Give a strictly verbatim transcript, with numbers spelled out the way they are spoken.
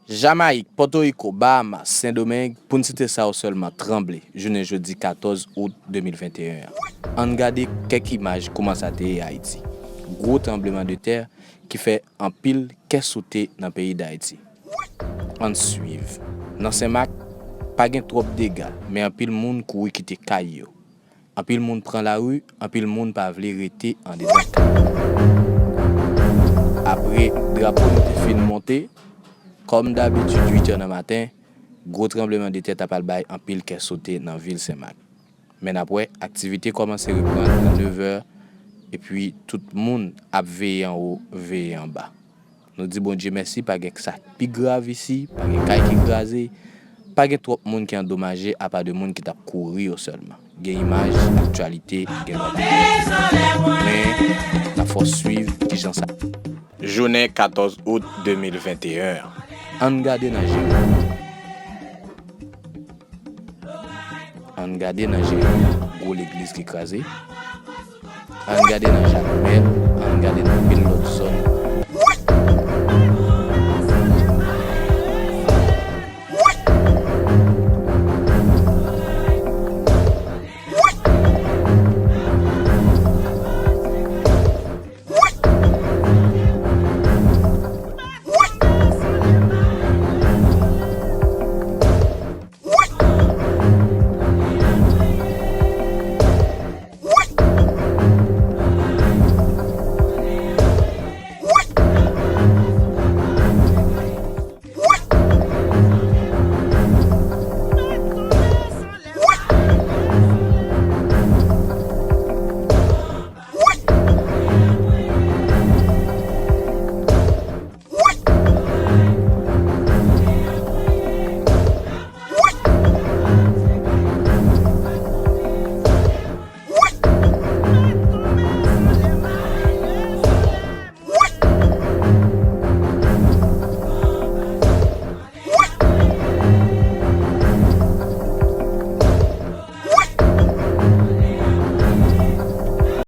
Jamayik, Pòtoriko, Bahamas, Sendomeng, pou n site sa yo sèlman, tranble jounen jodi katòz out de mil venteyen an. Ann gade kèk imaj kouman sa te ye Ayiti. Gwo tranblemanntè ki fè anpil kè sote nan peyi Dayiti. Ann swiv. Nan Senmak, pa gen twòp dega, men anpil moun kouri kite kay yo. Anpil moun pran lari, anpil moun pa vle rete andedan kay. Apre drapo nou te fin monte, kòm dabitid, uit è nan maten, gwo tranblemanntè t ap al bay anpil kè sote nan vil Senmak. Men n ap wè, aktivite kòmanse reprann nan nevè, epi tout moun ap veye anwo, veye anba. Nou di Bondye mèsi, pa gen sa k pi grav isi, pa gen kay ki kraze, pa gen twòp moun ki andomaje apa de moun ki t ap kouri yo sèlman. Gen imaj, aktyalite, gen lòt. Men, n ap fè w swiv kijan sa. Jounen katòz out de mil venteyen an. Ann gade nan Jeremi. Ann gade nan Jeremi, gwo legliz ki kraze. Ann gade nan Jakmèl, ann gade nan pil lòt zòn